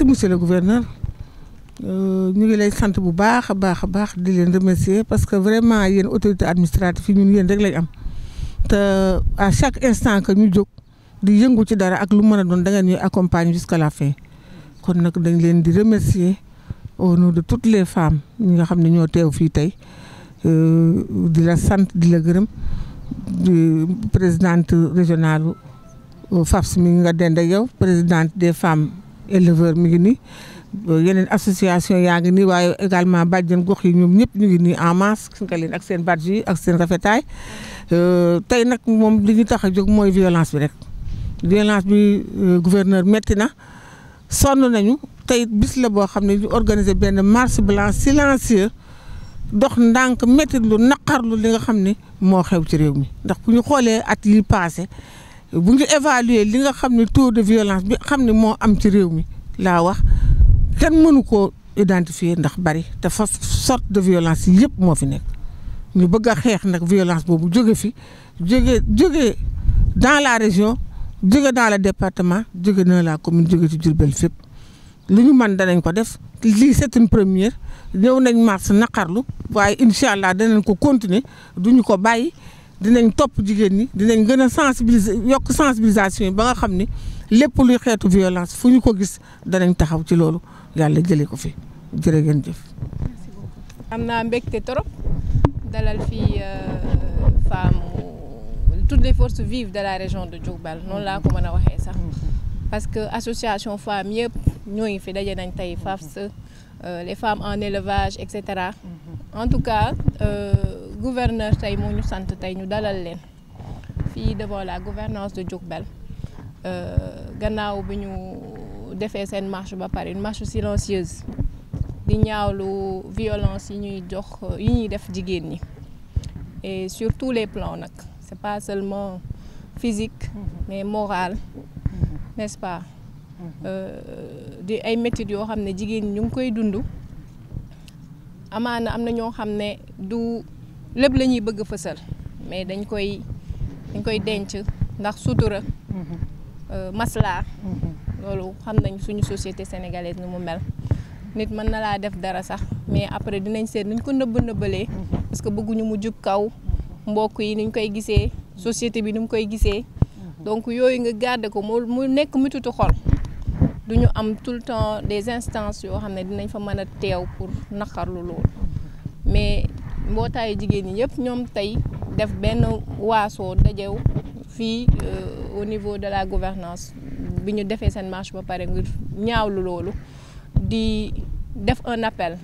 Monsieur le gouverneur ñu ngi lay sant bu baax a baax di leen remercier parce que vraiment yéen autorité administrative yi ñun yéen rek lañ am te à chaque instant que ñu jóg di yëngu ci dara ak lu mën a doon da ngeen ñuy accompagner jusqu'à la fin kon nag dañ leen di remercier au nom de toutes les femmes ñi nga xam ne ñoo teew fii tey di la sant di la gërëm di présidente régionale FAFS mi nga dend ak yow présidente des femmes éleveurs mi ngi nii yeneen association yaa ngi nii waaye également bàjjen gox yi ñoom ñëpp ñu ngi nii en masse nga leen ak seen badge yi ak seen rafetaay tey nag moom li ñu tax a jóg mooy violence bi rek violence bi gouverneur metti na sonn nañu tey bis la boo xam ne ñu organiser benn marche blanche silencieux dox ndànk métti lu naqarlu li nga xam ne moo xew ci réew mi ndax bu ñu xoolee at yi passé bu ñu évaluer li nga xam ne taux de violence bi xam ne moo am ci réew mi laa wax kenn mënu koo identifier ndax bari te fa sorte de violence yi yëpp moo fi nekk ñu bëgg a xeex nag violence boobu jóge fi jóge dans la région jóge dans le département jóge dans la commune jóge ci Diourbel fépp lu ñu mën danañ ko def lii c'est une première ñëw nañ mars naqarlu waaye incha allah danañ ko continuer duñu ko bàyyi dinañ topp jigéen ñi dinañ gën a sensibiliser yokk sensibilisation yi ba nga xam ni lépp luy xeetu violence fu ñu ko gis danañ taxaw ci loolu yàlla jëlee ko fi jërë ngeen jëf. am naa mbégte trop dalal fii femme toutes les forces vives de la région de Diourbel noonu laa ko mën a waxee sax parce que association femmes yëpp ñoo ngi fi daje nañ tey FAFS les femmes en élevage et cetera en tout cas gouverneur tey moo ñu sant tey ñu dalal leen fii devant la gouvernance de Diourbel gannaaw bi ñu defee seen marche ba pare une marche silencieuse di ñaawlu violence yi ñuy jox yi ñuy def jigéen ñi et sur tous les plans nag c'est pas seulement physique mais moral n'est-ce pas di ay métiers yoo xam ne jigéen ñi ñu ngi koy dund amaana am na ñoo xam ne du lépp la ñuy bëgg fësal mais dañ koy denc ndax sutura maslaa loolu xam nañ suñu société sénégalaise nu mu mel nit mën na laa def dara sax mais après dinañ seet nuñ ko nëbbalee parce que bëgguñu mu jug kaw mbokk yi niñ koy gisee société bi ni mu koy gisee donc yooyu nga garder ko mu nekk mitutu xol duñu am tout le temps des instances yoo xam ne dinañ fa mën a teew pour naqarlu loolu mais mbootaayu jigéen ñi yëpp ñoom tey def benn waasoo dajew fii au niveau de la gouvernance bi ñu defee seen marche ba pare ngir ñaawlu loolu di def un appel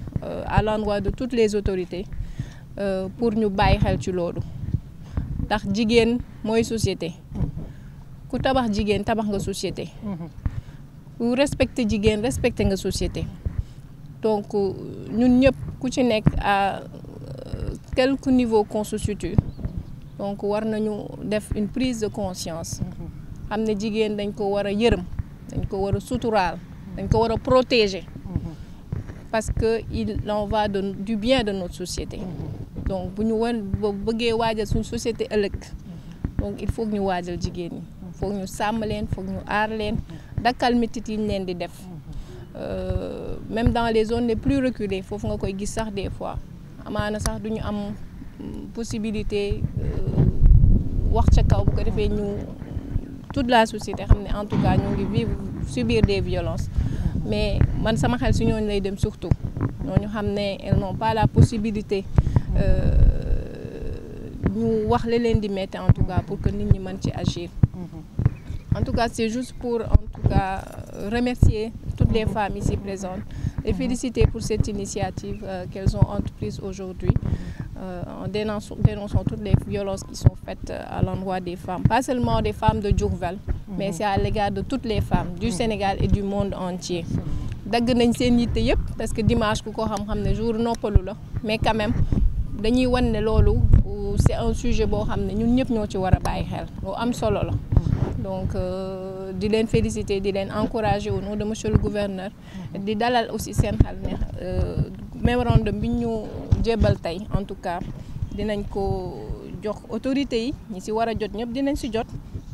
à l'endroit de toutes les autorités pour ñu bàyyi xel ci loolu ndax jigéen mooy société ku tabax jigéen tabax nga société ku respecté jigéen respecté nga société donc ñun ñëpp ku ci nekk à quelque niveau qu'on se situe donc war nañu def une prise de conscience xam ne jigéen dañ ko war a yërëm dañ ko war a suturaal dañ ko war a protéger parce que il en va du bien de notre société donc bu ñu bëggee waajal suñu société ëllëg donc il faut que ñu waajal jigéen ñi foog ñu sàmm leen foog ñu aar leen dakkal métit yi ñu leen di def même dans les zones les plus reculées foofu nga koy gis sax des fois amaana sax duñu am possibilité wax ca kaw bu ko defee ñu toute la société xam ne en tout cas ñu ngi subir des violences mais man sama xel si ñooñu lay dem surtout ñooñu xam ne elles n'ont pas la possibilité ñu wax la leen di metti en tout cas pour que nit ñi mën ci agir en tout cas c'est juste pour en tout cas remercier toutes les femmes ici présentes et féliciter pour cette initiative qu'elles ont entreprise aujourd'hui en dénonçant toutes les violences qui sont faites à l'endroit des femmes, pas seulement des femmes de Diourbel, mais c'est à l'égard de toutes les femmes du Sénégal et du monde entier. dagg nañ seen yitte yëpp parce que dimanche ku ko xam-xam ne jour noppalu la mais quand même dañuy wan ne loolu c'est un sujet boo xam ne ñun ñëpp ñoo ci war a bàyyi xel lu am solo la donc di leen féliciter di leen encourager au nom de monsieur le gouverneur di dalal aussi seen xel ne mémorandum bi ñu jébal tey en tout cas dinañ ko jox autorités yi ñi ci war a jot ñëpp dinañ ci jot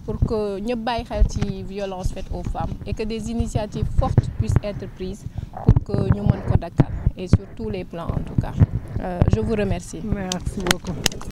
pour que ñëpp bàyyi xel ci violence faite aux femmes et que des initiatives fortes puissent être prises pour que ñu mën ko dakkal et sur tous les plans en tout cas. Je vous remercie. Merci beaucoup.